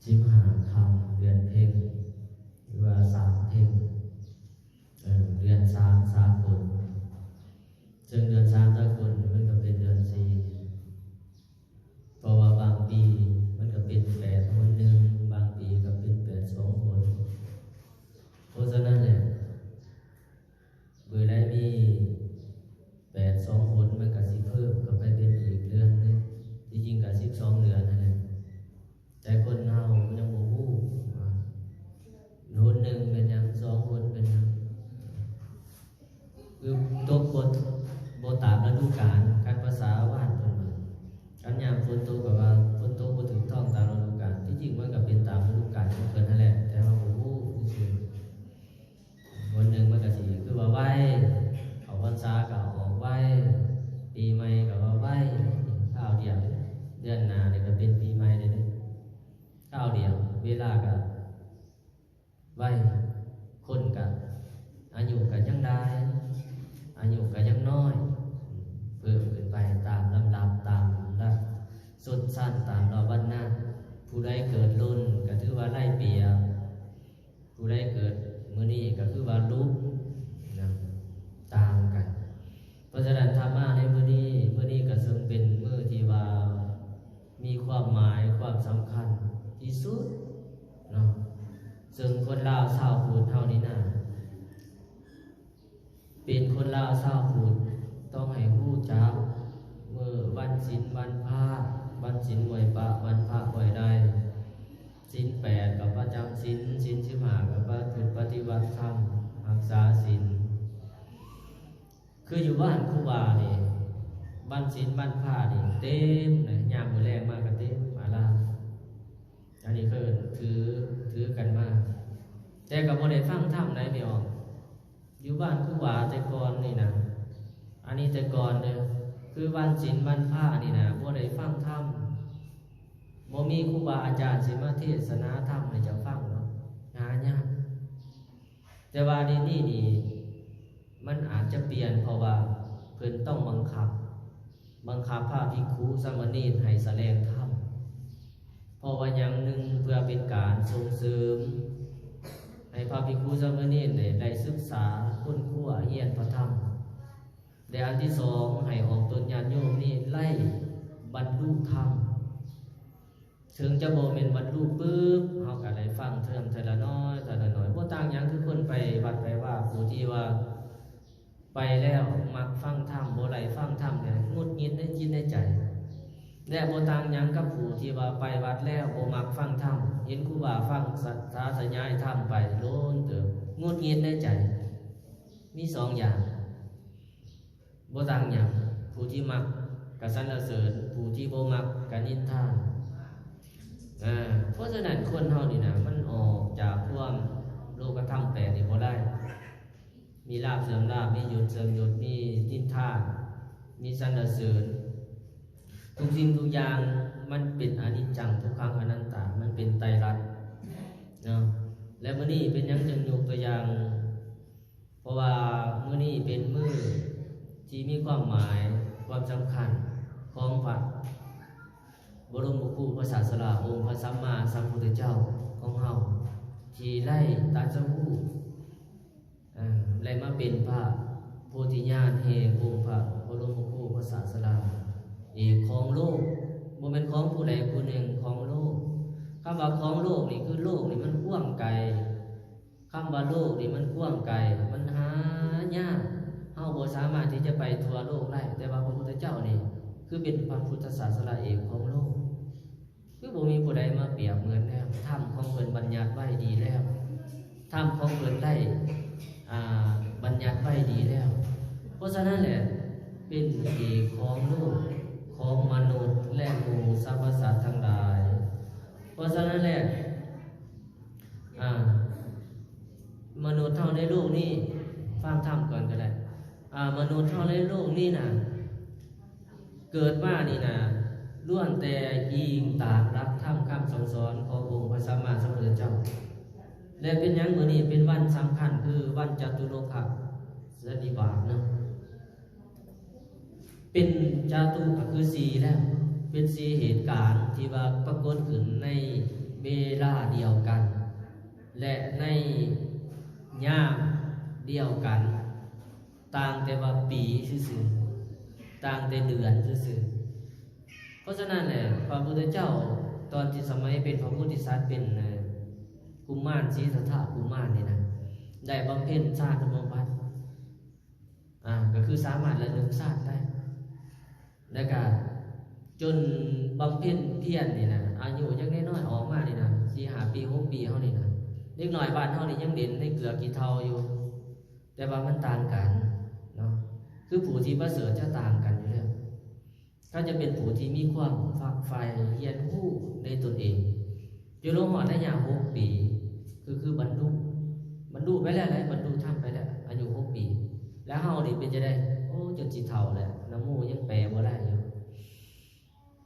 ສິບຫ້າຄ່ຳເດືອນເພັງ ຫຼືວ່າສາມເພັງ ເອີ ເດືອນສາມສາກົນ. ເຊິ່ງເດືອນສາມສາກົນມັນກໍເປັນເດືອນສີ່ ເພາະວ່າບາງປີມັນກໍເປັນແປດຫົນໜຶ່ງ ບາງປີກໍເປັນແປດສອງຫົນ. ເພາະສະນັ້ນແຫຼະ ເມື່ອໃດມີແປດສອງຫົນ ມັນກໍຊິເພີ່ມເຂົ້າໄປເປັນອີກເດືອນໜຶ່ງ ທີ່ຈິງກໍສິບສອງເດືອນຫັ້ນແຫຼະ. ແຕ່ຄົນເຮົາຍັງບໍ່ຮູ້ວ່າຫົນໜຶ່ງແມ່ນຫຍັງ ສອງຫົນແມ່ນຫຍັງ ຄືຕົກບໍ່ ບໍ່ຕາມລະດູການ. ຄັນພາສາບ້ານເພິ່ນວ່າ ຄັນຍາມຝົນຕົກກໍວ່າຝົນຕົກບໍ່ຖືກຕ້ອງຕາມລະດູການ ທີ່ຈິງມັນກໍເປັນຕາມລະດູການຂອງເພິ່ນຫັ້ນແຫຼະ ແຕ່ເຮົາບໍ່ຮູ້ຊື່ໆ. ຫົນໜຶ່ງມັນກໍຊິຄືວ່າໄວ ເຂົ້າພັນສາກໍອອກໄວ ປີໃໝ່ກໍວ່າໄວ ຄາວດຽວ ເດືອນໜ້ານີ້ກໍເປັນປີໃໝ່ເດ້ ຄາວດຽວ ເວລາກໍໄວ ຄົນກໍອາຍຸກໍຍັງຫຼາຍ ອາຍຸກໍຍັງນ້ອຍ ເພີ່ມຂຶ້ນໄປຕາມລຳດັບ ຕາມລະຊົນຊັ້ນ ຕາມລະວັນນະ. ຜູ້ໃດເກີດດົນກໍຖືວ່າໄດ້ປຽບ ຜູ້ໃດເກີດມື້ນີ້ກໍຄືວ່າຫຼຸດນະ ຕ່າງກັນ. ເພາະສະນັ້ນ ທຳມະໃນມື້ນີ້ ມື້ນີ້ກໍເຊິ່ງເປັນມື້ທີ່ວ່າມີຄວາມໝາຍ ຄວາມສຳຄັນທີ່ສຸດເນາະ ເຊິ່ງຄົນລາວຊາວພຸດເຮົານີ້ນະ ເປັນຄົນລາວຊາວພຸດ ຕ້ອງໃຫ້ຮູ້ຈັກມື້ວັນສິນວັນພະ ວັນສິນບໍ່ໃຫ້ປະ ວັນພະບໍ່ໃຫ້ໄດ້ ສິນແປດກໍປະຈຳສິນ ສິນສິບຫ້າກໍປະພຶດປະຕິບັດທຳ ຮັກສາສິນ. ຄືຢູ່ບ້ານຄູບານີ້ ວັນສິນວັນພະນີ້ເຕັມເລີຍ ຍາມມື້ແລງມາກໍເຕັມອາລາມ. ອັນນີ້ເພິ່ນຖື ຖືກັນມາ ແຕ່ກໍບໍ່ໄດ້ຟັງທຳໃດແມ່ອອກ. ຢູ່ບ້ານຄູບາແຕ່ກ່ອນນີ້ນະ ອັນນີ້ແຕ່ກ່ອນເດີ ຄືວັນສິນວັນພະນີ້ນະ ບໍ່ໄດ້ຟັງທຳ ບໍ່ມີຄູບາອາຈານຊິມາເທດສະໜາທຳໃຫ້ເຈົ້າຟັງດອກ ຫາຍາກ. ແຕ່ວ່າດຽວນີ້ນີ້ ມັນອາດຈະປ່ຽນ ເພາະວ່າເພິ່ນຕ້ອງບັງຄັບ ບັງຄັບພະພິກຂຸສາມະເນນໃຫ້ສະແດງທຳ. ເພາະວ່າຫຍັງ? ໜຶ່ງ ເພື່ອເປັນການສົ່ງເສີມໃຫ້ພະພິກຂຸສາມະເນນໄດ້ ໄດ້ສຶກສາຄົ້ນຄວ້າຮຽນພະທຳ ແລະ ອັນທີສອງ ໃຫ້ອອກຕົນຍາດໂຍມນີ້ໄດ້ບັນລຸທຳ. ເຖິງຈະບໍ່ແມ່ນບັນລຸປຶບ ເຮົາກໍໄດ້ຟັງເທື່ອ ເທື່ອລະໜ້ອຍ ເທື່ອລະໜ້ອຍ ບໍ່ຕ່າງຫຍັງຄືຄົນໄປວັດໄປວາ ຜູ້ທີ່ວ່າໄປແລ້ວມັກຟັງທຳ ບໍ່ໄດ້ຟັງທຳ ກໍຫງຸດຫງິດໃນຈິດໃນໃຈ ແລະ ບໍ່ຕ່າງຫຍັງກັບຜູ້ທີ່ວ່າໄປວັດແລ້ວບໍ່ມັກຟັງທຳ ເຫັນຄູບາຟັງສາ ສາສະຍາຍທຳໄປດົນເຕີບ ຫງຸດຫງິດໃນໃຈ. ມີສອງຢ່າງ ບໍ່ຕ່າງຫຍັງ ຜູ້ທີ່ມັກກໍສັນລະເສີນ ຜູ້ທີ່ບໍ່ມັກກໍນິນທາ. ເພາະສະນັ້ນ ຄົນເຮົານີ້ນະ ມັນອອກຈາກຄວາມໂລກະທຳແປດນີ້ບໍ່ໄດ້ ມີລາບເສື່ອມລາບ ມີຍົດເສື່ອມຍົດ ມີນິນທາ ມີສັນລະເສີນ. ທຸກສິ່ງທຸກຢ່າງມັນເປັນອະນິດຈັງ ທຸກຂັງ ອະນັດຕາ ມັນເປັນໄຕລັກເນາະ. ແລະ ມື້ນີ້ເປັນຫຍັງຈຶ່ງຍົກຕົວຢ່າງ ເພາະວ່າມື້ນີ້ເປັນມື້ທີ່ມີຄວາມໝາຍ ຄວາມສຳຄັນຂອງພະ ບໍລົມຄູພະສາດສະດາ ອົງພະສຳມາສຳພຸດທະເຈົ້າຂອງເຮົາ ທີ່ໄດ້ຕັດສະຮູ້ ເອີ ແລະ ມາເປັນພະໂພທິຍານແຫ່ງອົງພະບໍລົມຄູພະສາດສະດາເອກຂອງໂລກ ບໍ່ແມ່ນຂອງຜູ້ໃດຜູ້ໜຶ່ງ ຂອງໂລກ. ຄຳວ່າຂອງໂລກນີ້ ຄືໂລກນີ້ມັນກວ້າງໄກ ຄຳວ່າໂລກນີ້ມັນກວ້າງໄກ ມັນຫາຍາກ ເຮົາບໍ່ສາມາດທີ່ຈະໄປທົ່ວໂລກໄດ້ ແຕ່ວ່າພະພຸດທະເຈົ້ານີ້ ຄືເປັນພະພຸດທະສາສະດາເອກຂອງໂລກ ຄືບໍ່ມີຜູ້ໃດມາປຽບເໝືອນແລ້ວ ທຳຂອງເພິ່ນບັນຍັດໄວ້ດີແລ້ວ ທຳຂອງເພິ່ນໄດ້ ອ່າ ບັນຍັດໄວ້ດີແລ້ວ. ເພາະສະນັ້ນແຫຼະ ເປັນເອກຂອງໂລກ ຂອງມະນຸດ ແລະ ໝູ່ສັບພະສັດທັງຫຼາຍ. ເພາະສະນັ້ນແຫຼະ ອ່າ ມະນຸດເຮົາໃນໂລກນີ້ ຟັງທຳກ່ອນກໍໄດ້ ອ່າ ມະນຸດເຮົາໃນໂລກນີ້ນະ ເກີດມານີ້ນະ ລ້ວນແຕ່ອີງຕາມຫຼັກທຳຄຳສັ່ງສອນຂອງອົງພະສຳມາສຳພຸດທະເຈົ້າ. ແລະ ເປັນຫຍັງມື້ນີ້ເປັນວັນສຳຄັນ ຄືວັນຈະຕຸໂລກະສັນນິບາດເນາະ? ເປັນຈະຕຸກໍຄືສີ່ແລ້ວ ເປັນສີ່ເຫດການທີ່ວ່າປາກົດຂຶ້ນໃນ ເວລາດຽວກັນ ແລະ ໃນຍາມດຽວກັນ ຕ່າງແຕ່ວ່າປີຊື່ໆ ຕ່າງແຕ່ເດືອນຊື່ໆ. ເພາະສະນັ້ນແຫຼະ ພະພຸດທະເຈົ້າຕອນທີ່ສະໄໝເປັນພະໂພທິສັດ ເປັນ ເອີ ກຸມານ ສິດທັດຖະກຸມານນີ້ນະ ໄດ້ບຳເພັນຊາດສະມາບັດ ອ່າ ກໍຄືສາມາດລະລຶກຊາດໄດ້ ແລ້ວກະຈົນບຳເພັນພຽນນີ້ນະ ອາຍຸຍັງນ້ອຍໆ ອອກມານີ້ນະ ສີ່ຫ້າປີ ຫົກປີເຮົານີ້ນະ ເດັກນ້ອຍບ້ານເຮົານີ້ຍັງຫຼິ້ນໃນເກືອຂີ້ເຖົ້າຢູ່. ແຕ່ວ່າມັນຕ່າງກັນເນາະ ຄືຜູ້ທີ່ປະເສີດຈະຕ່າງກັນຢູ່ແລ້ວ. ເຂົາຈະເປັນຜູ້ທີ່ມີຄວາມຝັກໃຝ່ຮຽນຮູ້ໃນຕົນເອງ ຈົນລົງຮອດໄລຍະຫົກປີ ຄື ຄືບັນລຸ ບັນລຸໄປແລ້ວ ບັນລຸທຳໄປແລ້ວ ອາຍຸຫົກປີ. ແລ້ວເຮົານີ້ເປັນຈັ່ງໃດ? ໂອ້ ຈົນຊິເຖົ້າແລ້ວ ນະໂມຍັງແປບໍ່ໄດ້ຢູ່.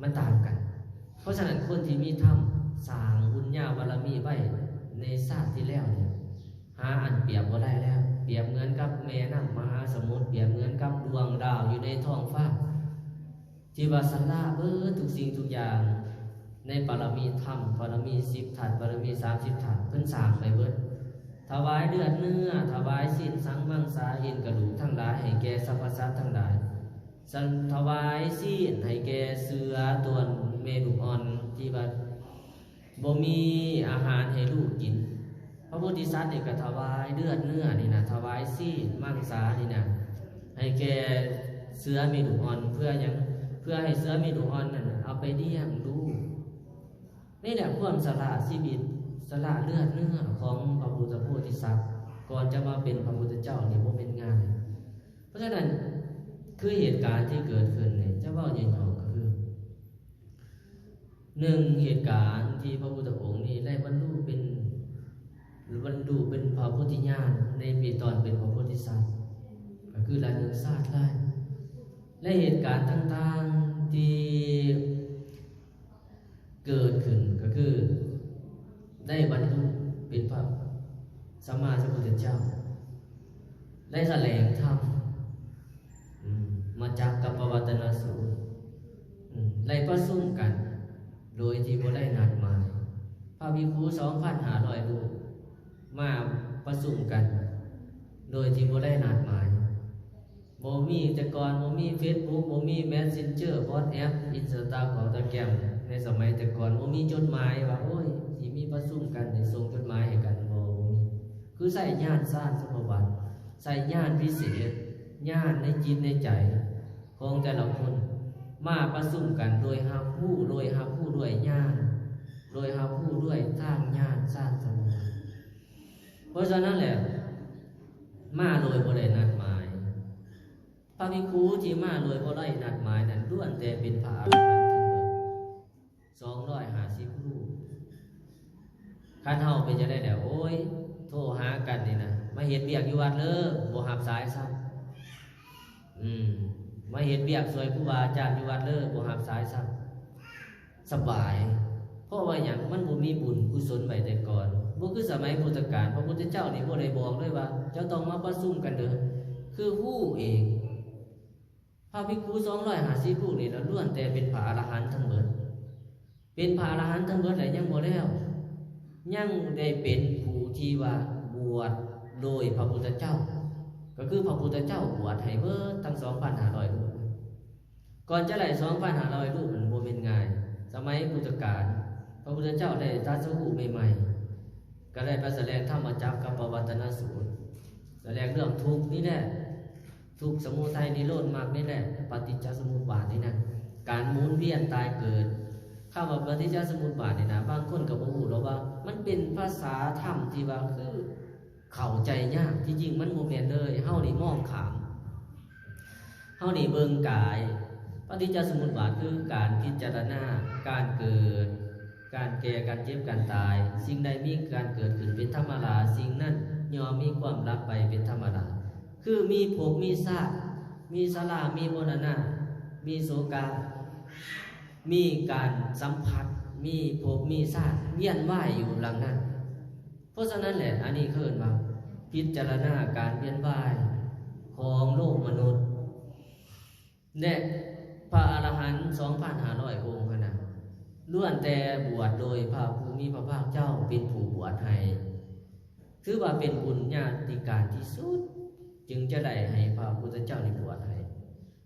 ມັນຕ່າງກັນ. ເພາະສະນັ້ນ ຄົນທີ່ມີທຳ ສ້າງບຸນຍາບາລະມີໄວ້ໃນຊາດທີ່ແລ້ວນີ້ ຫາອັນປຽບບໍ່ໄດ້ແລ້ວ. ປຽບເໝືອນກັບແມ່ນ້ຳມະຫາສະໝຸດ, ປຽບເໝືອນກັບດວງດາວຢູ່ໃນທ້ອງຟ້າ ທີ່ວ່າຊຳລະເບິດທຸກສິ່ງທຸກຢ່າງ ໃນບາລະມີທຳ, ບາລະມີສິບທັດ, ບາລະມີສາມສິບທັດ ເພິ່ນສ້າງໄປເບິດ. ຖວາຍເລືອດເນື້ອ, ຖວາຍຊີ້ນສັງມັງສາເອັນກະດູກທັງຫຼາຍ ໃຫ້ແກ່ສັບພະສັດທັງຫຼາຍ. ສັນ ຖວາຍຊີ້ນໃຫ້ແກ່ເສືອຕົວແມ່ລູກອ່ອນ ທີ່ວ່າບໍ່ມີອາຫານໃຫ້ລູກກິນ. ພະໂພທິສັດນີ້ກໍຖວາຍເລືອດເນື້ອນີ້ນະ, ຖວາຍຊີ້ນມັງສານີ້ນະ ໃຫ້ແກ່ເສືອແມ່ລູກອ່ອນ. ເພື່ອຫຍັງ? ເພື່ອໃຫ້ເສືອແມ່ລູກອ່ອນນັ້ນເອົາໄປລ້ຽງດູ. ນີ້ແຫຼະຄວາມສະຫຼະຊີວິດ, ສະຫຼະເລືອດເນື້ອຂອງພະພຸດທະໂພທິສັດ ກ່ອນຈະມາເປັນພະພຸດທະເຈົ້ານີ້ບໍ່ແມ່ນງ່າຍ. ເພາະສະນັ້ນ ຄືເຫດການທີ່ເກີດຂຶ້ນນີ້ ຈະເວົ້າຫຍໍ້ໆ ກໍຄື ໜຶ່ງ ເຫດການທີ່ພະພຸດທະອົງນີ້ໄດ້ບັນລຸເປັນ ບັນລຸເປັນພະໂພທິຍານໃນປີຕອນເປັນພະໂພທິສັດ ກໍຄືລະນຶກຊາດໄດ້ ແລະ ເຫດການຕ່າງໆທີ່ ເກີດຂຶ້ນກໍຄືໄດ້ບັນລຸເປັນພະສຳມາສຳພຸດທະເຈົ້າ, ໄດ້ສະແຫຼງທຳ ອືມ ມາຈັກກັບປະວັດຕະນະສູດ, ອືມ ໄດ້ປະຊຸມກັນໂດຍທີ່ບໍ່ໄດ້ນັດໝາຍ. ພະພິກຂຸສອງພັນຫ້າຮ້ອຍຮູບມາປະຊຸມກັນໂດຍທີ່ບໍ່ໄດ້ນັດໝາຍ. ບໍ່ມີ ແຕ່ກ່ອນບໍ່ມີເຟສບຸກ ບໍ່ມີແມັດເຊັນເຈີ ວອດແອັບ ອິນສະຕາແກຣມ ໃນສະໄໝແຕ່ກ່ອນ ບໍ່ມີຈົດໝາຍວ່າ ໂອ້ຍ ຊິມີປະຊຸມກັນ ໃຫ້ສົ່ງຈົດໝາຍໃຫ້ກັນ ບໍ່ ບໍ່ມີ. ຄືໃຊ້ຍານຊານສະມະບັດ ໃຊ້ຍານພິເສດ ຍານໃນຈິດໃນໃຈຂອງແຕ່ລະຄົນ ມາປະຊຸມກັນໂດຍຮັບຮູ້ ໂດຍຮັບຮູ້ດ້ວຍຍານ ໂດຍຮັບຮູ້ດ້ວຍທາງຍານຊານສະມະບັດ. ເພາະສະນັ້ນແຫຼະ ມາໂດຍບໍ່ໄດ້ນັດໝາຍ. ພະພິກຂຸທີ່ມາໂດຍບໍ່ໄດ້ນັດໝາຍນັ້ນ ລ້ວນແຕ່ເປັນພະອະລະຫັນທັງໝົດ ສອງຮ້ອຍຫ້າສິບຮູບ. ຄັນເຮົາເປັນຈັ່ງໃດແລ້ວ ໂອ້ຍ ໂທຫາກັນນີ້ນະ ມາເຮັດວຽກຢູ່ວັດເລີ ບໍ່ຮັບສາຍຊ້ຳ. ອືມ ມາເຮັດວຽກຊ່ວຍຄູບາອາຈານຢູ່ວັດເລີ ບໍ່ຮັບສາຍຊ້ຳ. ສະບາຍ. ເພາະວ່າຫຍັງ? ມັນບໍ່ມີບຸນກຸສົນໄວ້ແຕ່ກ່ອນ. ບໍ່ຄືສະໄໝພຸດທະການ, ພະພຸດທະເຈົ້ານີ້ບໍ່ໄດ້ບອກເລີຍວ່າ ເຈົ້າຕ້ອງມາປະຊຸມກັນເດີ. ຄືຮູ້ເອງ. ພະພິກຂຸສອງຮ້ອຍຫ້າສິບຮູບນີ້ລະ ລ້ວນແຕ່ເປັນພະອະລະຫັນທັງເບິດ. ເປັນພະອະລະຫັນທັງເບິດແລ້ວຍັງບໍ່ແລ້ວ. ຍັງໄດ້ເປັນຜູ້ທີ່ວ່າບວດໂດຍພະພຸດທະເຈົ້າ. ກໍຄືພະພຸດທະເຈົ້າບວດໃຫ້ເບິດທັງສອງພັນຫ້າຮ້ອຍຮູບ. ກ່ອນຈະໄດ້ສອງພັນຫ້າຮ້ອຍຮູບນັ້ນບໍ່ແມ່ນງ່າຍ. ສະໄໝພຸດທະການ ພະພຸດທະເຈົ້າໄດ້ຕັດສະຮູ້ໃໝ່ໆ ກໍໄດ້ໄປສະແດງທຳມະຈັກກັບປະວັດຕະນະສູດ ສະແດງເລື່ອງທຸກນີ້ແຫຼະ ທຸກ ສະມຸໄທ ນິໂຣດ ມັກນີ້ແຫຼະ ປະຕິດຈະສະມຸດບາດນີ້ນະ ການໝູນວຽນຕາຍເກີດ. ຄຳວ່າປະຕິດຈະສະມຸດບາດນີ້ນະ ບາງຄົນກໍບໍ່ຮູ້ດອກວ່າ ມັນເປັນພາສາທຳທີ່ວ່າຄື ເຂົ້າໃຈຍາກ, ທີ່ຈິງມັນບໍ່ແມ່ນເລີຍ. ເຮົານີ້ມອງຂ້າມ, ເຮົານີ້ເບິ່ງກາຍ. ປະຕິດຈະສະມຸດບາດຄືການພິຈາລະນາການເກີດ, ການແກ່, ການເຈັບ, ການຕາຍ. ສິ່ງໃດມີການເກີດຂຶ້ນເປັນທຳມະດາ, ສິ່ງນັ້ນຍ່ອມມີຄວາມດັບໄປເປັນທຳມະດາ. ຄືມີພົບ, ມີຊາດ, ມີຊະລາ, ມີມໍລະນະ, ມີໂສກະ, ມີການສຳຜັດ, ມີພົບ, ມີຊາດ, ວຽນວ່າຍຢູ່ຫຼັງນັ້ນ. ເພາະສະນັ້ນແຫຼະ ອັນນີ້ເອີ້ນວ່າພິຈາລະນາການວຽນວ່າຍຂອງໂລກມະນຸດ ແລະ ພະອະລະຫັນສອງພັນຫ້າຮ້ອຍອົງຫັ້ນນະ ລ້ວນແຕ່ບວດໂດຍພະຜູ້ມີພະພາກເຈົ້າເປັນຜູ້ບວດໃຫ້ ຖືວ່າເປັນບຸນຍາທິການທີ່ສຸດ ຈຶ່ງຈະໄດ້ໃຫ້ພະພຸດທະເຈົ້ານີ້ບວດໃຫ້.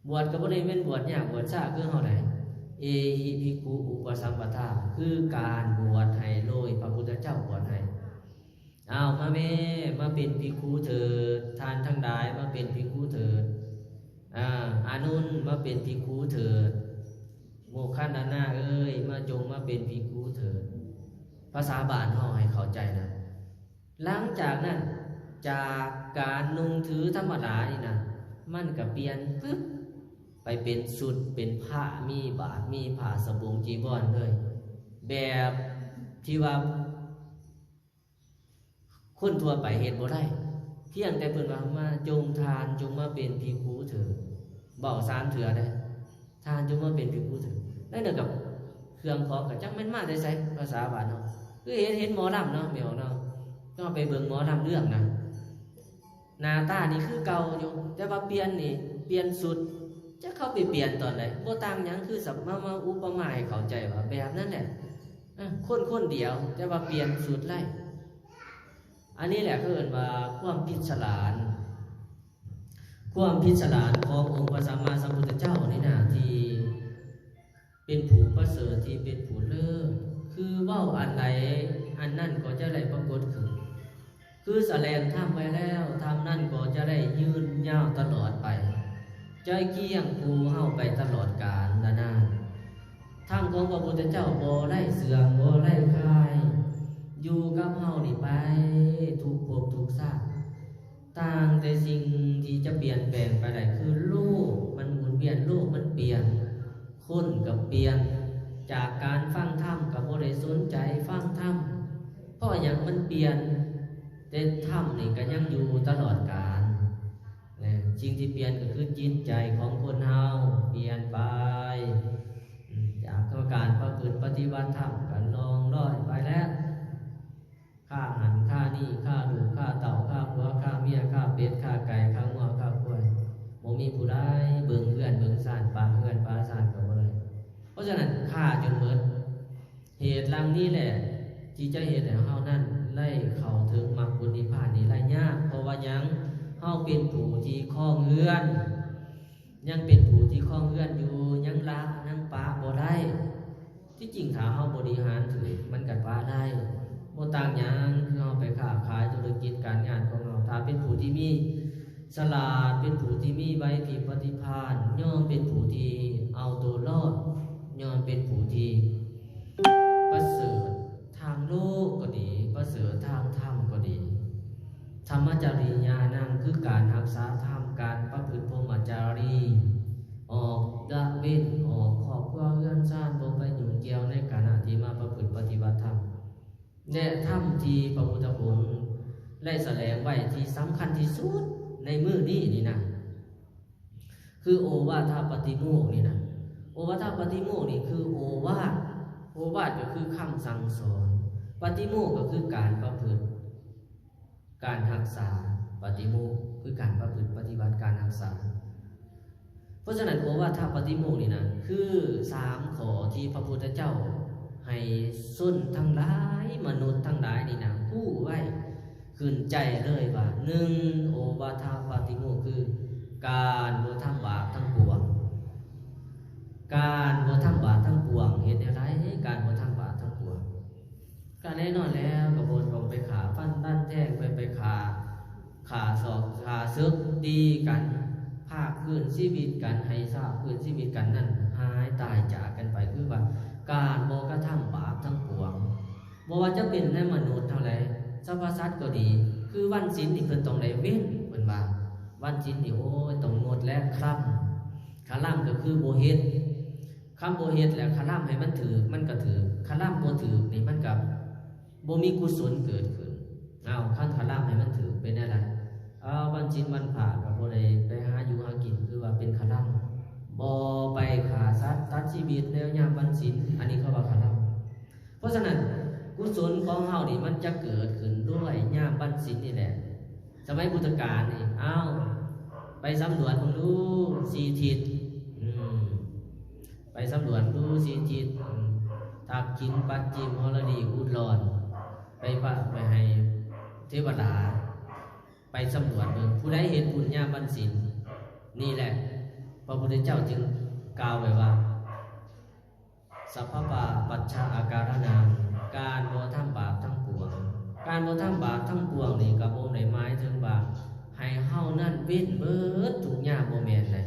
ບວດກໍບໍ່ໄດ້ແມ່ນບວດຍາກບວດຊ້າຄືເຮົາໃດ໋ ເອຫິພິກຂຸອຸປະສຳປະທາ ຄືການບວດໃຫ້ໂດຍພະພຸດທະເຈົ້າບວດໃຫ້. ອ້າວ ມາແມ້ ມາເປັນພິກຂຸເຖີດ ທ່ານທັງຫຼາຍມາເປັນພິກຂຸເຖີດ. ອາ ອານົນ ມາເປັນພິກຂຸເຖີດ. ໂມກຄັນລານາເອີຍ ມາ ຈົ່ງມາເປັນພິກຂຸເຖີດ. ພາສາບ້ານເຮົາໃຫ້ເຂົ້າໃຈນະ. ຫຼັງຈາກນັ້ນ ຈາກການນຸ່ງຖືທຳມະດານີ້ນະ ມັນກະປ່ຽນປຶບ ໄປເປັນຊຸດ ເປັນພະ ມີບາດ ມີຜ້າສະບົງຈີວອນເລີຍ ແບບທີ່ວ່າ ຄົນທົ່ວໄປເຮັດບໍ່ໄດ້ ພຽງແຕ່ເພິ່ນວ່າ ມາ ຈົ່ງ ທ່ານຈົ່ງມາເປັນພິກຂຸເຖີດ ເວົ້າສາມເທື່ອເດ້ ທ່ານຈົ່ງມາເປັນພິກຂຸເຖີດ. ນັ້ນນະ ກັບເຄື່ອງຂອງກໍຈັກແມ່ນມາແຕ່ໃສ ພາສາບ້ານເຮົາ ຄືເຫັນ ເຫັນໝໍລຳເນາະ ແມ່ອອກເນາະ ເຮົາໄປເບິ່ງໝໍລຳເລື່ອງນະ ໜ້າຕານີ້ຄືເກົ່າຢູ່ ແຕ່ວ່າປ່ຽນນີ້ ປ່ຽນຊຸດ ຈັກເຂົາໄປປ່ຽນຕອນໃດ ບໍ່ຕ່າງຫຍັງ ຄືສະ ມາ ມາອຸປະມາໃຫ້ເຂົ້າໃຈວ່າແບບນັ້ນແຫຼະ ເອີ ຄົນຄົນດຽວ ແຕ່ວ່າປ່ຽນຊຸດໄລ່. ອັນນີ້ແຫຼະເຂົາເອີ້ນວ່າຄວາມພິດສະຫຼານ ຄວາມພິດສະຫຼານຂອງອົງພະສຳມາສຳພຸດທະເຈົ້ານີ້ນະ ທີ່ເປັນຜູ້ປະເສີດ ທີ່ເປັນຜູ້ເລີດ ຄືເວົ້າອັນໃດ ອັນນັ້ນກໍຈະໄດ້ປາກົດຂຶ້ນ ຄືສະແດງທຳໄວ້ແລ້ວ ທຳນັ້ນກໍຈະໄດ້ຍືນຍາວຕະຫຼອດໄປ ຈະຄຽງຄູ່ເຮົາໄປຕະຫຼອດການລະນານ. ທຳຂອງພະພຸດທະເຈົ້າບໍ່ໄດ້ເສື່ອມ ບໍ່ໄດ້ຄາຍ ຢູ່ກັບເຮົານີ້ໄປທຸກພົບທຸກຊາດ. ຕ່າງແຕ່ສິ່ງທີ່ຈະປ່ຽນແປງໄປໄດ້ຄືໂລກມັນໝູນວຽນ ໂລກມັນປ່ຽນ ຄົນກໍປ່ຽນ ຈາກການຟັງທຳກໍບໍ່ໄດ້ສົນໃຈຟັງທຳ ເພາະຫຍັງມັນປ່ຽນ ແຕ່ທຳນີ້ກໍຍັງຢູ່ຕະຫຼອດການ. ແລະ ສິ່ງທີ່ປ່ຽນກໍຄືຈິດໃຈຂອງຄົນເຮົາປ່ຽນໄປ ອາ ຈາກການປະພຶດປະຕິບັດທຳກໍລ່ອງລອຍໄປແລ້ວ ຂ້າຫັ້ນຂ້ານີ້ ຂ້າລູກຂ້າເຕົ້າ ຂ້າຜົວຂ້າເມຍ ຂ້າເປັດຂ້າໄກ່ ຂ້າງົວຂ້າຄວາຍ ບໍ່ມີຜູ້ໃດເບິ່ງເຮືອນເບິ່ງຊານ ປະເຮືອນປະຊານກໍບໍ່ໄດ້. ເພາະສະນັ້ນຂ້າຈົນໝົດ. ເຫດເຫຼົ່ານີ້ແຫຼະ ທີ່ຈະເຮັດໃຫ້ເຮົານັ້ນໄດ້ເຂົ້າເຖິງມັກຜົນນິບພານນີ້ໄດ້ຍາກ. ເພາະວ່າຫຍັງ? ເຮົາເປັນຜູ້ທີ່ຄອງເຮືອນ ຍັງເປັນຜູ້ທີ່ຄອງເຮືອນຢູ່ ຍັງລະຍັງປະບໍ່ໄດ້. ທີ່ຈິງຖ້າເຮົາບໍລິຫານຖືກ ມັນກໍປະໄດ້ ບໍ່ຕ່າງຫຍັງ ຄືເຮົາໄປຄ້າຂາຍທຸລະກິດການງານຂອງເຮົາ ຖ້າເປັນຜູ້ທີ່ມີ ສະຫຼາດ ເປັນຜູ້ທີ່ມີໄຫວພິບປະຕິພານ ຍ່ອມເປັນຜູ້ທີ່ເອົາໂຕລອດ ຍ່ອມເປັນຜູ້ທີ່ປະເສີດທາງໂລກກໍດີ ປະເສີດທາງທຳກໍດີ. ທຳມະຈະລິຍານັງ ຄືການຮັກສາທຳ ການປະພຶດພົມມະຈາລີ ອອກລະເວັ້ນ ອອກຄອບຄົວເຮືອນຊານ ບໍ່ໄປຫຍຸ້ງກ່ຽວໃນຂະນະທີ່ມາປະພຶດປະຕິບັດທຳ. ແລະ ທຳທີ່ພະພຸດທະອົງໄດ້ສະແດງໄວ້ທີ່ສຳຄັນທີ່ສຸດໃນມື້ນີ້ນີ້ນະ ຄືໂອວາທະປະຕິໂມກນີ້ນະ. ໂອວາທະປະຕິໂມກນີ້ຄືໂອວາດ ໂອວາດກໍຄືຄຳສັ່ງສອນ ປະຕິໂມກກໍຄືການປະພຶດ ການຮັກສາ ປະຕິໂມກຄືການປະພຶດປະຕິບັດ ການຮັກສາ. ເພາະສະນັ້ນ ໂອວາທະປະຕິໂມກນີ້ນະ ຄືສາມຂໍ້ທີ່ພະພຸດທະເຈົ້າໃຫ້ຊົນທັງຫຼາຍ ມະນຸດທັງຫຼາຍນີ້ນະ ຮູ້ໄວ້ຂຶ້ນໃຈເລີຍວ່າ ໜຶ່ງ ໂອວາທະປະຕິໂມກຄືການບໍ່ທຳບາບທັງປວງ. ການບໍ່ທຳບາບທັງປວງ ເຮັດແນວໃດ? ການບໍ່ທຳບາບທັງປວງ ກະແນ່ນອນແລ້ວ ກະບໍ່ຕ້ອງໄປຂ້າຟັນຕັນແທງ ໄປ ໄປຂ້າ ຂ້າສອກຂ້າເສິກຕີກັນ ພາກພື້ນຊີວິດກັນ ໃຫ້ຊາກພື້ນຊີວິດກັນນັ້ນ ຫາຍຕາຍຈາກກັນໄປ ຄືວ່າການບໍ່ກະທຳບາບທັງປວງ. ບໍ່ວ່າຈະເປັນໃນມະນຸດເທົ່າໃດ ສັບພະສັດກໍດີ ຄືວັນສິນນີ້ເພິ່ນຕ້ອງໄດ້ເວັ້ນ ເພິ່ນວ່າ ວັນສິນນີ້ ໂອ້ຍ ຕ້ອງງົດແລະຄະລຳ ຄະລຳກໍຄືບໍ່ເຮັດ ຄຳບໍ່ເຮັດແລ້ວຄະລຳໃຫ້ມັນຖືກ ມັນກໍຖືກ ຄະລຳບໍ່ຖືກນີ້ ມັນກໍບໍ່ມີກຸສົນເກີດຂຶ້ນ. ເອົາ ຄັນຄະລຳໃຫ້ມັນຖືກເປັນແນວໃດ? ເອົາ ວັນສິນວັນພະກໍບໍ່ໄດ້ໄປຫາຢູ່ຫາກິນ ຄືວ່າເປັນຄະລຳ ບໍ່ໄປຂ້າສັດຕັດຊີວິດໃນຍາມວັນສິນ ອັນນີ້ເຂົາວ່າຄະລຳ. ເພາະສະນັ້ນ ກຸສົນຂອງເຮົານີ້ມັນຈະເກີດຂຶ້ນດ້ວຍຍາມວັນສິນນີ້ແຫຼະ. ສະໄໝພຸດທະການນີ້ ເອົາ ໄປສຳຫຼວດເບິ່ງດູສີ່ທິດ ອືມ ໄປສຳຫຼວດດູສີ່ທິດ ອືມ ຕັກກິນປັດຈິມ ຫົລະດີ ອູດຫຼອນ ໄປປະ ໄປໃຫ້ເທວະດາ ໄປສຳຫຼວດເບິ່ງ ຜູ້ໃດເຮັດບຸນຍາມວັນສິນ. ນີ້ແຫຼະ ພະພຸດທະເຈົ້າຈຶ່ງກ່າວໄວ້ວ່າ ສັບພະປາປັດຊາອາກາລະນາມ ການບໍ່ທຳບາບທັງປວງ. ການບໍ່ທຳບາບທັງປວງນີ້ ກໍບໍ່ໄດ້ໝາຍເຖິງວ່າໃຫ້ເຮົານັ້ນເວັ້ນເບິດທຸກຍາມ, ບໍ່ແມ່ນໃດ.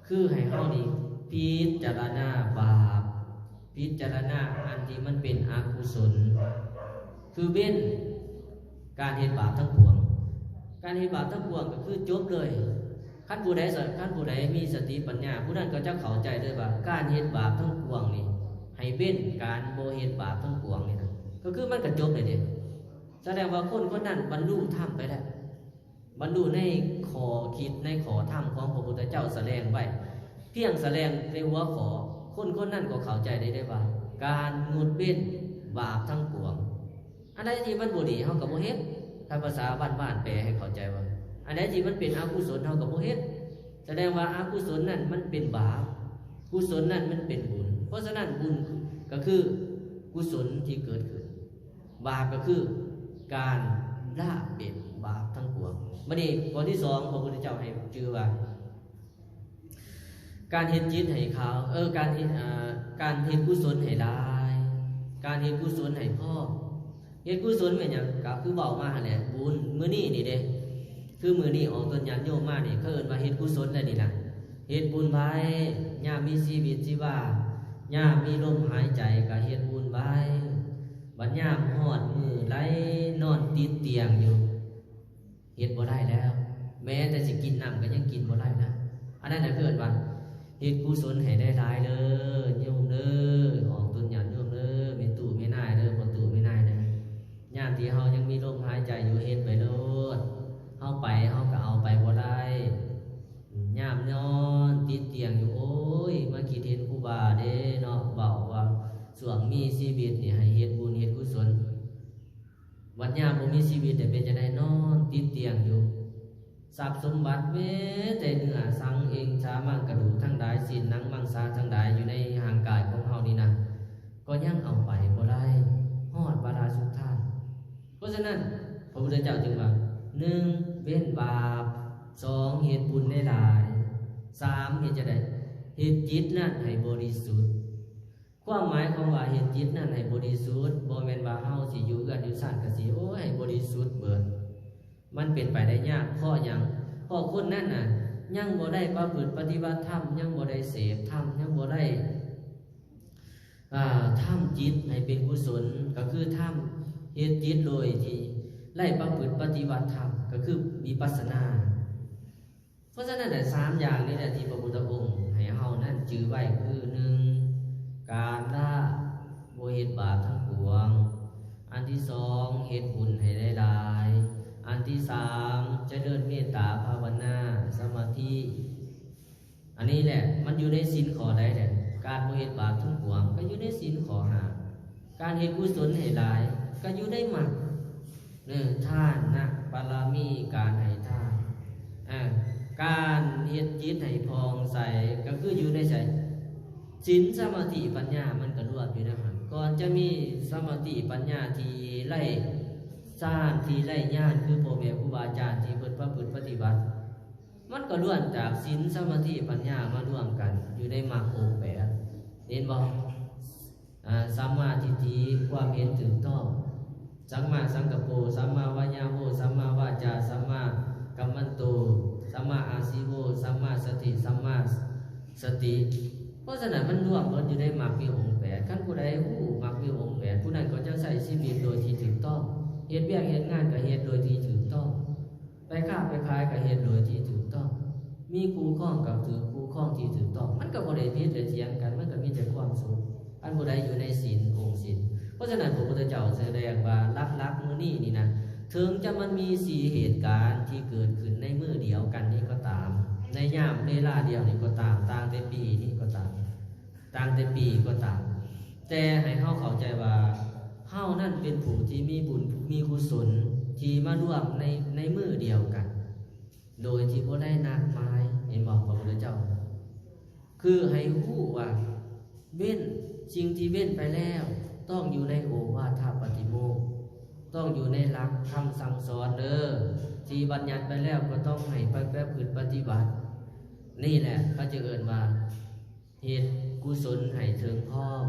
ຄືໃຫ້ເຮົານີ້ພິຈາລະນາບາບ, ພິຈາລະນາອັນທີ່ມັນເປັນອະກຸສົນ, ຄືເວັ້ນການເຮັດບາບທັງປວງ. ການເຮັດບາບທັງປວງກໍຄືຈົບເລີຍ. ຄັນຜູ້ໃດ ຄັນຜູ້ໃດມີສະຕິປັນຍາ, ຜູ້ນັ້ນກໍຈະເຂົ້າໃຈເລີຍວ່າ ການເຮັດບາບທັງປວງນີ້ ໃຫ້ເວັ້ນການບໍ່ເຮັດບາບທັງປວງນີ້ນະ, ກໍຄືມັນກໍຈົບເລີຍເດ້. ສະແດງວ່າຄົນຄົນນັ້ນບັນລຸທຳໄປແລ້ວ, ບັນລຸໃນຂໍ້ຄິດ ໃນຂໍ້ທຳຂອງພະພຸດທະເຈົ້າສະແດງໄວ້, ພຽງສະແດງແຕ່ຫົວຂໍ້, ຄົນຄົນນັ້ນກໍເຂົ້າໃຈໄດ້ເດ້ວ່າ ການງົດເວັ້ນບາບທັງປວງ. ອັນໃດທີ່ມັນບໍ່ດີເຮົາກໍບໍ່ເຮັດ, ຖ້າພາສາບ້ານໆແປໃຫ້ເຂົ້າໃຈວ່າ ອັນໃດທີ່ມັນເປັນອະກຸສົນເຮົາກໍບໍ່ເຮັດ. ສະແດງວ່າອະກຸສົນນັ້ນມັນເປັນບາບ, ກຸສົນນັ້ນມັນເປັນບຸນ. ເພາະສະນັ້ນບຸນກໍຄືກຸສົນທີ່ເກີດຂຶ້ນ, ບາບກໍຄືການລະເວັ້ນບາບທັງປວງ. ບັດນີ້ຂໍ້ທີສອງ ພະພຸດທະເຈົ້າໃຫ້ຈື່ວ່າ ການເຮັດຈິດໃຫ້ຂາວ, ເອີ ການເຮັດ ເອີ ການເຮັດກຸສົນໃຫ້ຫຼາຍ, ການເຮັດກຸສົນໃຫ້ພໍ. ເຮັດກຸສົນແມ່ນຫຍັງ? ກໍຄືເວົ້າມາຫັ້ນແຫຼະ, ບຸນມື້ນີ້ນີ້ເດ້, ຄືມື້ນີ້ອອກຕົນຍາດໂຍມມານີ້ ເຂົາເອີ້ນວ່າເຮັດກຸສົນແລ້ວນີ້ນະ. ເຮັດບຸນໄວ້, ຍາມມີຊີວິດຊີວາ, ຍາມມີລົມຫາຍໃຈກໍເຮັດບຸນໄວ້. ບັດຍາມຮອດມື້ໄຫຼນອນຕິດຕຽງຢູ່ ເຮັດບໍ່ໄດ້ແລ້ວ, ແມ້ແຕ່ຊິກິນນ້ຳກໍຍັງກິນບໍ່ໄດ້ນະ. ອັນນັ້ນນະເອີ້ນວ່າເຮັດກຸສົນໃຫ້ໄດ້ຫຼາຍເດີໂຍມເດີ, ອອກຕົນຍາດໂຍມເດີ, ແມ່ຕູ້ແມ່ນາຍເດີ, ພໍ່ຕູ້ແມ່ນາຍເດີ. ຍາມທີ່ເຮົາຍັງມີລົມຫາຍໃຈຢູ່ ເຮັດໄປໂລດ, ເຮົາໄປເຮົາກໍເອົາໄປບໍ່ໄດ້. ຍາມນອນຕິດຕຽງຢູ່ ໂອ້ຍ ມາຄິດເຫັນຄູບາເດ້ເນາະ, ເວົ້າວ່າຊ່ວງມີຊີວິດນີ້ໃຫ້ເຮັດບຸນເຮັດກຸສົນ. ບັດຍາມບໍ່ມີຊີວິດໄດ້ເປັນຈັ່ງໃດ? ນອນຕິດຕຽງຢູ່. ຊັບສົມບັດແມ້ແຕ່ເນື້ອສັງເອັງຊາມັງກະດູກທັງຫຼາຍ, ຊີ້ນໜັງມັງສາທັງຫຼາຍຢູ່ໃນຮ່າງກາຍຂອງເຮົານີ້ນະ, ກໍຍັງເອົາໄປບໍ່ໄດ້ ຮອດວາລະສຸດທ້າຍ. ເພາະສະນັ້ນ ພະພຸດທະເຈົ້າຈຶ່ງວ່າ ໜຶ່ງ ເວັ້ນບາບ, ສອງ ເຮັດບຸນຫຼາຍໆ, ສາມ ເຮັດຈັ່ງໃດ? ເຮັດຈິດນັ້ນໃຫ້ບໍລິສຸດ. ຄວາມໝາຍຂອງວ່າເຮັດຈິດນັ້ນໃຫ້ບໍລິສຸດ ບໍ່ແມ່ນວ່າເຮົາຊິຢູ່ເຮືອນຢູ່ຊານກະຊິ ໂອ້ຍ ໃຫ້ບໍລິສຸດເບີດ. ມັນເປັນໄປໄດ້ຍາກ. ເພາະຫຍັງ? ເພາະຄົນນັ້ນນະ ຍັງບໍ່ໄດ້ປະພຶດປະຕິບັດທຳ, ຍັງບໍ່ໄດ້ເສບທຳ, ຍັງບໍ່ໄດ້ ອ່າ ທຳຈິດໃຫ້ເປັນກຸສົນ, ກໍຄືທຳ ເຮັດຈິດໂດຍທີ່ໄດ້ປະພຶດປະຕິບັດທຳ, ກໍຄືວິປັດສະນາ. ເພາະສະນັ້ນແຫຼະ ສາມຢ່າງນີ້ແຫຼະທີ່ພະພຸດທະອົງໃຫ້ເຮົານັ້ນຈື່ໄວ້ ຄື ໜຶ່ງ ການລະບໍ່ເຮັດບາບທັງປວງ, ອັນທີສອງ ເຮັດບຸນໃຫ້ໄດ້ຫຼາຍ, ອັນທີສາມ ຈະເລີນເມດຕາພາວະນາສະມາທິ. ອັນນີ້ແຫຼະ ມັນຢູ່ໃນສິນຂໍ້ໃດແຫຼະ? ການບໍ່ເຮັດບາບທັງປວງ ກໍຢູ່ໃນສິນຂໍ້ຫ້າ. ການເຮັດກຸສົນໃຫ້ຫຼາຍ ກໍຢູ່ໃນມັກ ເອີ ທານະບາລະມີ ການໃຫ້ທານ ເອີ ການເຮັດຈິດໃຫ້ຜ່ອງໃສ ກໍຄືຢູ່ໃນໃສ? ສິນ ສະມາທິ ປັນຍາ ມັນກໍລວມຢູ່ໃນຫັ້ນ. ກ່ອນຈະມີສະມາທິ ປັນຍາ ທີ່ໄດ້ຊານ ທີ່ໄດ້ຍານ ຄືພໍ່ແມ່ຄູບາອາຈານທີ່ເພິ່ນປະພຶດປະຕິບັດ ມັນກໍລ້ວນຈາກສິນ ສະມາທິ ປັນຍາ ມາລວມກັນຢູ່ໃນມັກອົງແປດ ເຫັນບໍ່? ອ່າ ສຳມາທິດຖິ ຄວາມເຫັນຖືກຕ້ອງ, ສຳມາສັງກັບໂປ, ສຳມາວາຍາໂມ, ສຳມາວາຈາ, ສຳມາກັມມັນໂຕ, ສຳມາອາຊີໂວ, ສຳມາສະຕິ, ສຳມາສະຕິ. ເພາະສະນັ້ນ ມັນລວມໝົດຢູ່ໃນມັກມີອົງແປດ. ຄັນຜູ້ໃດຮູ້ມັກມີອົງແປດ ຜູ້ນັ້ນກໍຈະໃຊ້ຊີວິດໂດຍທີ່ຖືກຕ້ອງ, ເຮັດວຽກເຮັດງານກໍເຮັດໂດຍທີ່ຖືກຕ້ອງ. ໄປຄ້າໄປຂາຍກໍເຮັດໂດຍທີ່ຖືກຕ້ອງ, ມີຄູ່ຄອງກໍຖືກຄູ່ຄອງທີ່ຖືກຕ້ອງ, ມັນກໍບໍ່ໄດ້ຜິດໄດ້ຖຽງກັນ, ມັນກໍມີແຕ່ຄວາມສຸກ. ອັນຜູ້ໃດຢູ່ໃນສິນ ອົງສິນ. ເພາະສະນັ້ນ ພະພຸດທະເຈົ້າສະແດງວ່າຫຼັກໆມື້ນີ້ນີ້ນະ, ເຖິງຈະມັນມີສີ່ເຫດການທີ່ເກີດຂຶ້ນໃນມື້ດຽວກັນນີ້ກໍຕາມ, ໃນຍາມເວລາດຽວນີ້ກໍຕາມ, ຕ່າງແຕ່ປີນີ້ກໍຕາມ, ຕ່າງແຕ່ປີກໍຕາມ, ແຕ່ໃຫ້ເຮົາເຂົ້າໃຈວ່າ ເຮົານັ້ນເປັນຜູ້ທີ່ມີບຸນມີກຸສົນທີ່ມາລວມໃນ ໃນມື້ດຽວກັນ ໂດຍທີ່ບໍ່ໄດ້ນັດໝາຍ. ເຫັນບໍ່? ພະພຸດທະເຈົ້າ ຄືໃຫ້ຮູ້ວ່າເວັ້ນ ສິ່ງທີ່ເວັ້ນໄປແລ້ວ ຕ້ອງຢູ່ໃນໂອວາທະປາຕິໂມກ ຕ້ອງຢູ່ໃນຫຼັກຄຳສັ່ງສອນເດີ ທີ່ບັນຍັດໄປແລ້ວກໍຕ້ອງໃຫ້ໄປປະພຶດປະຕິບັດ. ນີ້ແຫຼະເຂົາຈະເອີ້ນວ່າ ເຮັດກຸສົນໃຫ້ເຖິງພ້ອມ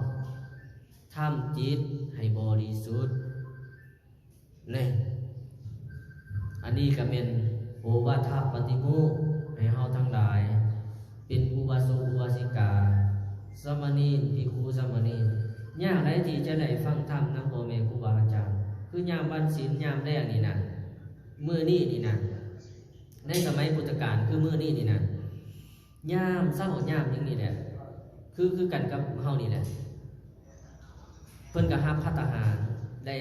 ທຳຈິດໃຫ້ບໍລິສຸດ. ນີ້ ອັນນີ້ກໍແມ່ນໂອວາທະປາຕິໂມກ ໃຫ້ເຮົາທັງຫຼາຍ ເປັນອຸບາສົກອຸບາສິກາ ສາມະເນນ ພິກຂຸ ສາມະເນນ ຍາກຫຼາຍທີ່ຈະໄດ້ຟັງທຳນຳພໍ່ແມ່ຄູບາອາຈານ ຄືຍາມວັນສິນ ຍາມແລງນີ້ນະ ມື້ນີ້ນີ້ນະ ໃນສະໄໝພຸດທະການ ຄືມື້ນີ້ນີ້ນະ ຍາມເຊົ້າຍາມຫຍັງນີ້ແຫຼະ ຄື ຄືກັນກັບເຮົານີ້ແຫຼະ ເພິ່ນກໍຮັບພັດຕາຫານ ໄດ້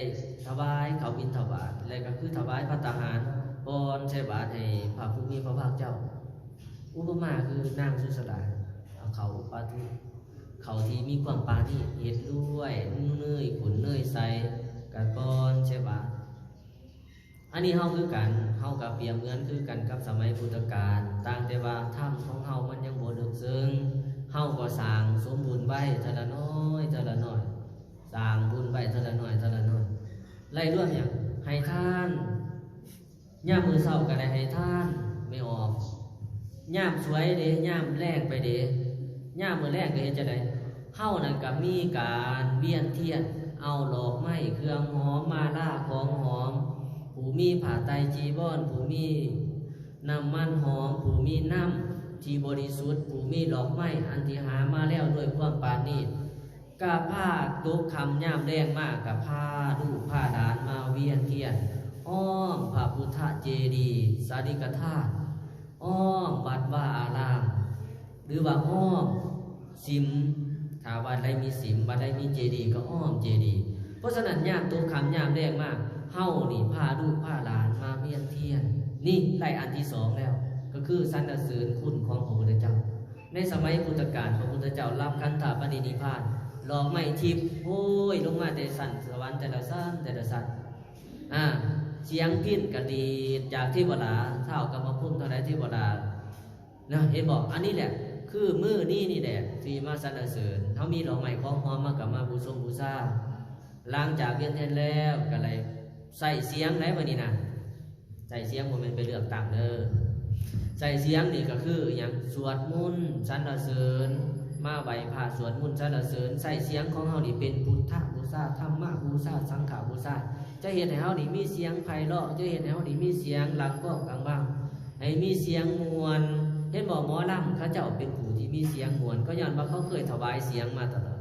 ຖວາຍເຂົ້າບິນທະບາດ ແລະກໍຄືຖວາຍພັດຕາຫານ ກ່ອນໃສ່ບາດໃຫ້ພະຜູ້ມີພະພາກເຈົ້າ. ອຸປະມາຄືນາງສຸຊາດາ ເອົາເຂົ້າປາຕິ ເຂົ້າທີ່ມີຄວາມປານີດ ເຮັດດ້ວຍເນີຍຂຸ້ນເນີຍໃສ ກໍກ່ອນໃສ່ບາດ. ອັນນີ້ເຮົາຄືກັນ ເຮົາກໍປຽບເໝືອນຄືກັນກັບສະໄໝພຸດທະການ ຕ່າງແຕ່ວ່າທຳຂອງເຮົາມັນຍັງບໍ່ເລິກເຊິ່ງ ເຮົາກໍສ້າງສົມບຸນໄວ້ເທື່ອລະໜ້ອຍເທື່ອລະໜ້ອຍ ສ້າງບຸນໄວ້ເທື່ອລະໜ້ອຍເທື່ອລະໜ້ອຍ ໄລ່ລວມຫຍັງ? ໃຫ້ທານ ຍາມມື້ເຊົ້າກໍໄດ້ໃຫ້ທານ ແມ່ອອກ ຍາມສວຍເດ ຍາມແລງໄປເດ ຍາມມື້ແລງກໍເຮັດຈັ່ງໃດ? ເຮົານັ້ນກໍມີການວຽນທຽນ ເອົາດອກໄມ້ເຄື່ອງຫອມ ມາລາຂອງຫອມ ຜູ້ມີຜ້າໄຕຈີວອນ ຜູ້ມີນ້ຳມັນຫອມ ຜູ້ມີນ້ຳທີ່ບໍລິສຸດ ຜູ້ມີດອກໄມ້ອັນທີ່ຫາມາແລ້ວດ້ວຍຄວາມປານີດ ກະພາຕົກຄ່ຳຍາມແລງມາ ກະພາລູກພາຫຼານມາວຽນທຽນ ອ້ອມພະພຸດທະເຈດີ ສາລິກະທາດ ອ້ອມວັດວາອາຣາມ ຫຼືວ່າອ້ອມສິມ ຖ້າວັດໃດມີສິມ ວັດໃດມີເຈດີ ກໍອ້ອມເຈດີ. ເພາະສະນັ້ນ ຍາມຕົກຄ່ຳຍາມແລງມາ ເຮົານີ້ພາລູກພາຫຼານມາວຽນທຽນ ນີ້ໄດ້ອັນທີສອງແລ້ວ ກໍຄືສັນລະເສີນຄຸນຂອງພະພຸດທະເຈົ້າ. ໃນສະໄໝພຸດທະການ ພະພຸດທະເຈົ້າລັບຂັນທະປະລິນິບພານ ດອກໄມ້ທິບ ໂອ້ຍ ລົງມາແຕ່ຊັ້ນສະຫວັນແຕ່ລະຊັ້ນແຕ່ລະຊັ້ນ ອາ ສຽງພິນກະດີດຈາກເທວະດາ ທ້າວກຳມະພົມທັງຫຼາຍເທວະດານະ ເຫັນບໍ່? ອັນນີ້ແຫຼະ ຄືມື້ນີ້ນີ້ແຫຼະທີ່ມາສັນລະເສີນ ເຮົາມີດອກໄມ້ຂອງຫອມ ເຮົາກໍມາບູຊົງບູຊາ. ຫຼັງຈາກວຽນທຽນແລ້ວ ກໍໄດ້ໃຊ້ສຽງໃດບັດນີ້ນະ ໃຊ້ສຽງບໍ່ແມ່ນໄປເລືອກຕັ້ງເດີ ໃຊ້ສຽງນີ້ກໍຄືຫຍັງ? ສວດມົນສັນລະເສີນ ມາໄຫວ້ພະສວດມົນສັນລະເສີນ ໃຊ້ສຽງຂອງເຮົານີ້ເປັນພຸດທະບູຊາ ທຳມະບູຊາ ສັງຄະບູຊາ ຈະເຮັດໃຫ້ເຮົານີ້ມີສຽງໄພເລາະ ຈະເຮັດໃຫ້ເຮົານີ້ມີສຽງລັງກ້ອງກັງວາງ ໃຫ້ມີສຽງມ່ວນ. ເຫັນບໍ່? ໝໍລຳເຂົາເຈົ້າເປັນຜູ້ທີ່ມີສຽງມ່ວນ ກໍຍ້ອນວ່າເຂົາເຄີຍຖວາຍສຽງມາຕະຫຼອດ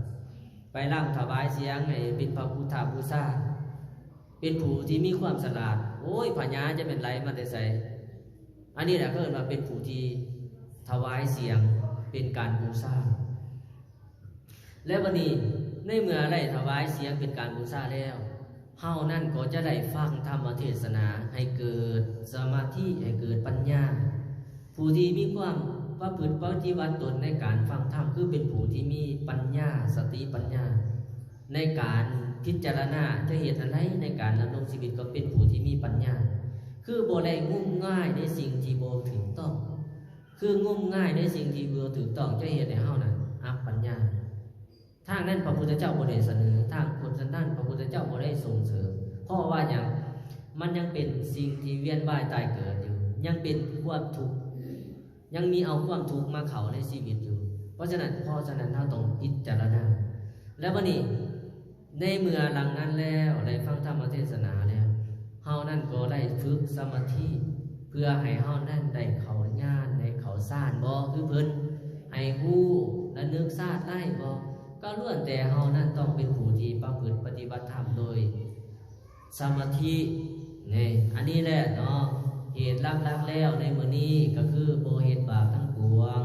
ໄປລຳຖວາຍສຽງໃຫ້ເປັນພະພຸດທະບູຊາ ເປັນຜູ້ທີ່ມີຄວາມສະຫຼາດ. ໂອ້ຍ ພະຍາຈະແມ່ນໄຫຼມາແຕ່ໃສ? ອັນນີ້ແຫຼະເຂົາເອີ້ນວ່າເປັນຜູ້ທີ່ຖວາຍສຽງເປັນການບູຊາ. ແລະ ບັດນີ້ ໃນເມື່ອໄດ້ຖວາຍສຽງເປັນການບູຊາແລ້ວ ເຮົານັ້ນກໍຈະໄດ້ຟັງທຳມະເທດສະໜາ ໃຫ້ເກີດສະມາທິ ໃຫ້ເກີດປັນຍາ. ຜູ້ທີ່ມີຄວາມປະພຶດປະຕິບັດຕົນໃນການຟັງທຳ ຄືເປັນຜູ້ທີ່ມີປັນຍາ ສະຕິປັນຍາ ໃນການພິຈາລະນາຈະເຮັດອັນໃດໃນການດຳລົງຊີວິດ ກໍເປັນຜູ້ທີ່ມີປັນຍາ ຄືບໍ່ໄດ້ງົມງາຍໃນສິ່ງທີ່ບໍ່ຖືກຕ້ອງ ຄືງົມງາຍໃນສິ່ງທີ່ບໍ່ຖືກຕ້ອງ ຈະເຮັດໃຫ້ເຮົານັ້ນອັບປັນຍາ. ທາງນັ້ນພະພຸດທະເຈົ້າບໍ່ໄດ້ສະເໜີ ທາງຄົນຊັ້ນນັ້ນພະພຸດທະເຈົ້າບໍ່ໄດ້ສົ່ງເສີມ. ເພາະວ່າຫຍັງ? ມັນຍັງເປັນສິ່ງທີ່ວຽນວ່າຍຕາຍເກີດຢູ່ ຍັງເປັນຄວາມທຸກ ຍັງມີເອົາຄວາມທຸກມາເຂົ້າໃນຊີວິດຢູ່. ເພາະສະນັ້ນ ເພາະສະນັ້ນເຮົາຕ້ອງພິຈາລະນາ. ແລ້ວບັດນີ້ ໃນເມື່ອຫຼັງນັ້ນແລ້ວ ໄດ້ຟັງທຳມະເທດສະໜາແລ້ວ ເຮົານັ້ນກໍໄດ້ຝຶກສະມາທິ ເພື່ອໃຫ້ເຮົານັ້ນໄດ້ເຂົ້າຍານ ໄດ້ເຂົ້າຊານບໍ່ ຄືເພິ່ນ ໃຫ້ຮູ້ລະນຶກຊາດໄດ້ບໍ່ ກໍລ້ວນແຕ່ເຮົານັ້ນຕ້ອງເປັນຜູ້ທີ່ປະພຶດປະຕິບັດທຳໂດຍ ສະມາທິ. ນີ້ ອັນນີ້ແຫຼະເນາະ ເຫດຫຼັກໆແລ້ວໃນມື້ນີ້ກໍຄືບໍ່ເຮັດບາບທັງປວງ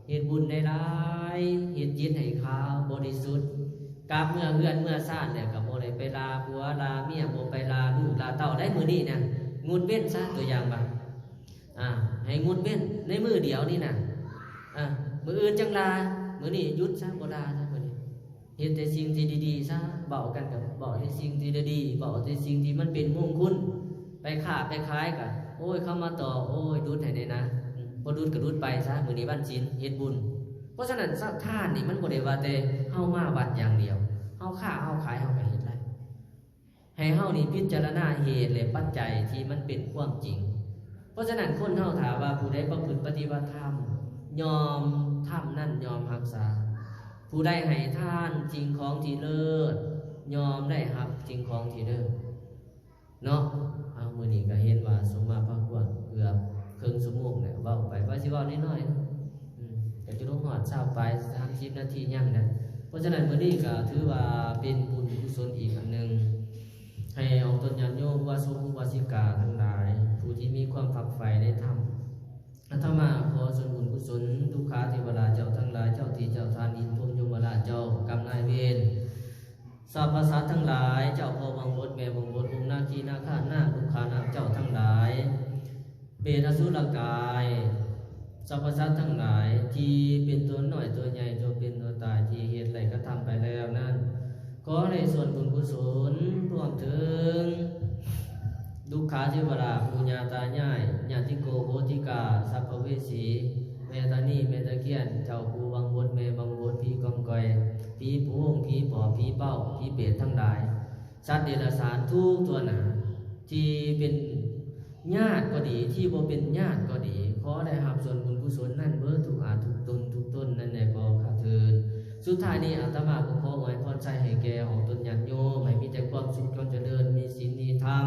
ເຮັດບຸນໄດ້ຫຼາຍ ເຮັດຈິດໃຫ້ຂາວບໍລິສຸດ ກັບເມືອເຮືອນເມືອຊານແລ້ວກໍບໍ່ໄດ້ໄປລາຜົວລາເມຍ ບໍ່ໄປລາລູກລາເຕົ້າໄດ້ມື້ນີ້ນະ ງົດເວັ້ນຊະ ຕົວຢ່າງວ່າ ອ່າ ໃຫ້ງົດເວັ້ນໃນມື້ດຽວນີ້ນະ ອ່າ ມື້ອື່ນຈັ່ງລາ ມື້ນີ້ຢຸດຊະ ບໍ່ລາຊະມື້ນີ້ ເຮັດແຕ່ສິ່ງທີ່ດີໆຊະ ເວົ້າກັນກໍເວົ້າແຕ່ສິ່ງທີ່ດີໆ ເວົ້າແຕ່ສິ່ງທີ່ມັນເປັນມົງຄຸນ ໄປຄ້າໄປຂາຍກໍ ໂອ້ຍ ເຂົາມາຕໍ່ ໂອ້ຍ ດຸດໃຫ້ແດ່ນະ ບໍ່ດຸດກໍດຸດໄປຊະ ມື້ນີ້ວັນສິນ ເຮັດບຸນ ພາະສະນັ້ນ ທານນີ້ມັນບໍ່ໄດ້ວ່າແຕ່ເຮົາມາວັດຢ່າງດຽວ, ເຮົາຄ້າເຮົາຂາຍເຮົາກໍເຮັດໄດ້. ໃຫ້ເຮົານີ້ພິຈາລະນາເຫດ ແລະ ປັດໄຈທີ່ມັນເປັນຄວາມຈິງ. ເພາະສະນັ້ນ ຄົນເຮົາຖ້າວ່າຜູ້ໃດປະພຶດປະຕິບັດທຳ ຍ່ອມ ທຳນັ້ນຍ່ອມຮັກສາ. ຜູ້ໃດໃຫ້ທານສິ່ງຂອງທີ່ເລີດ ຍ່ອມໄດ້ຮັບສິ່ງຂອງທີ່ເລີດ. ເນາະ ເອົາ ມື້ນີ້ກໍເຫັນວ່າສົມມາພາຄວນເກືອບເຄິ່ງຊົ່ວໂມງແລ້ວ ເວົ້າໄປວ່າຊິເວົ້ານ້ອຍໆ ອືມ ກໍຈະລົງຮອດຊາວປາຍ ສາມສິບນາທີຍັງນະ. ເພາະສະນັ້ນ ມື້ນີ້ກໍຖືວ່າເປັນບຸນກຸສົນອີກອັນໜຶ່ງ ໃຫ້ອອກຕົນຍາດໂຍມ ອຸບາສົກ ອຸບາສິກາທັງຫຼາຍ ຜູ້ທີ່ມີຄວາມຝັກໃຝ່ໃນທຳ. ອາດຕະມາຂໍສ່ວນບຸນກຸສົນ ດຸກຂາເທວະດາເຈົ້າທັງຫຼາຍ ເຈົ້າທີ່ເຈົ້າທານ ອິນພົມ ຍົມມະລາດ ເຈົ້າກຳນາຍເວນ ສັບພະສັດທັງຫຼາຍ ເຈົ້າພໍ່ວັງບົດ ແມ່ວັງບົດ ອົງນາຄີນາຄານາງ ລຸກຂານາງ ເຈົ້າທັງຫຼາຍ ເປດອະສຸລະກາຍ ສັບພະສັດທັງຫຼາຍ ທີ່ເປັນຕົວນ້ອຍຕົວໃຫຍ່ ຕົວເປັນຕົວຕາຍ ທີ່ເຮັດໄດ້ກະທຳໄປແລ້ວນັ້ນ ຂໍໃຫ້ສ່ວນບຸນກຸສົນ ລວມເຖິງ ລຸກຂາເທວະດາ ປູ່ຍ່າຕາຍາຍ ຍາຕິໂກໂຫຕິກາ ສັບພະເວສີ ແມ່ຕານີ ແມ່ຕະຄຽນ ເຈົ້າປູ່ວັງບົດ ແມ່ວັງບົດ ຜີກອງກອຍ ຜີໂພງ ຜີປອບ ຜີເປົ້າ ຜີເປດທັງຫຼາຍ ສັດເດຍລະສານທຸກຕົວໜ້າ ທີ່ເປັນຍາດກໍດີ ທີ່ບໍ່ເປັນຍາດກໍດີ ຂໍໄດ້ຮັບສ່ວນບຸນກຸສົນນັ້ນເບີດທຸກອາດທຸກຕົນ ທຸກຕົນນັ້ນແດ່ກໍຂ້າເທີນ. ສຸດທ້າຍນີ້ ອາດຕະມາກໍຂໍອວຍພອນໄຊໃຫ້ແກ່ອອກຕົນຍາດໂຍມ ໃຫ້ມີແຕ່ຄວາມສຸກ ຄວາມຈະເລີນ ມີສິນມີທຳ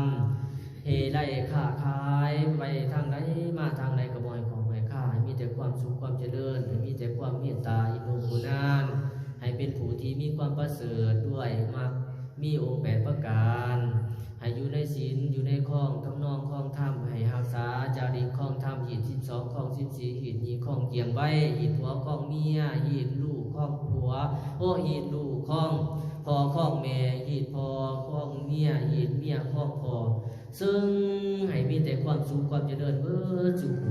ໃຫ້ໄດ້ຄ້າຂາຍ ໄປທາງໃດມາທາງໃດກໍບໍ່ໃຫ້ຂອງໃຫ້ຄ່າ ໃຫ້ມີແຕ່ຄວາມສຸກຄວາມຈະເລີນ ໃຫ້ມີແຕ່ຄວາມເມດຕາອິນດູຄຸນນານ ໃຫ້ເປັນຜູ້ທີ່ມີຄວາມປະເສີດດ້ວຍມັກ ມີອົງແປດປະການ ໃຫ້ຢູ່ໃນສິນ ຢູ່ໃນຄອງທຳນອງຄອງທຳ ໃຫ້ຮັກສາຈາລິກຄອງທຳ ຮີດສິບສອງຄອງສິບສີ່ ຮີດຍີ່ຄອງກຽມໄວ້ ຮີດຜົວຄອງເມຍ ຮີດລູກຄອງຜົວ ໂອ ຮີດລູກຄອງພໍ່ຄອງແມ່ ຮີດພໍ່ຄອງເມຍ ຮີດເມຍຄອງພໍ່ ເຊິ່ງໃຫ້ມີແຕ່ຄວາມສຸກຄວາມຈະເລີນເບີດສູ່ຜູ້